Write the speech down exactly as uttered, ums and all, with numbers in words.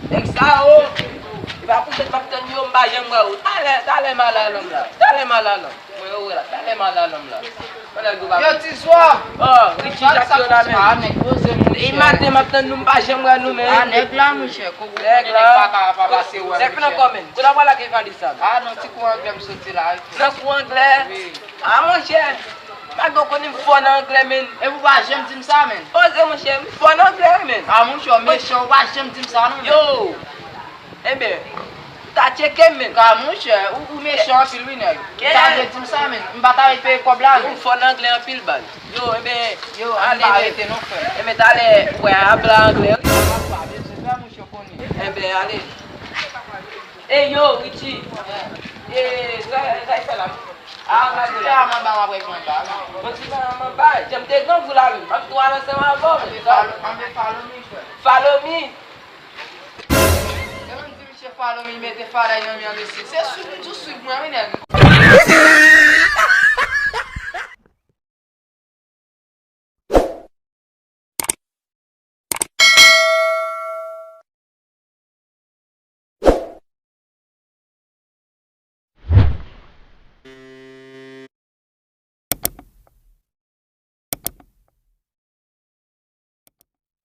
Nèg sa yo, e pa poutèt m ap tann yo, m pa janm wè yo. Talè, talè m al a lòm la. Talè m al a lòm. Mwen yo wè la, talè m al a lòm la. Mwen nèg yo pa. Yo, ti zwa. Oh, Richie, Jack yo la, men. Ah, nèg poze, monchè. E maten m ap tann nou, m pa janm wè nou, men. Ah, nèg la, monchè. Nèg la. Nèg pa ka pa pase wè, monchè. Nèg nan kò, men. Kote w ap al ak valise sa, men? Ah, non, ti kou anglè m soti la, wi. Nan kou anglè? Wi. Ah, monchè. Malgre w konnen m fò nan anglè, men. E pou w pa janm di m sa, men. Poze, monchè, m fò nan anglè, men. Ah, monchè, w mechan, w pa janm di m sa, non, men. Yo! Enben, ou ta tcheke m, men. Ka, monchè, ou, ou mechan anpil, wi, nèg. Ou ta vle di m sa, men. M pa ta vle peye kòb la, men. Yo, m fò nan anglè anpil, baz. Yo, enben, yo, ale, men. Enben, talè, ou wè, ap la anglè, wi. Enben, ale. E yo, Richie. E, sa, sa y fè la? Ah, gade la. An ba, w ap wè jan ba, wi. Bon, ti pa an ba. Jan m te grangou la, wi. M ap tou al ansanm avè w, men. Anbe follow, anbe follow me, frè. Follow me. Lè m di misye follow me, li mete faday nan men an, mesye. Se swiv li tou swiv mwen, wi, nèg.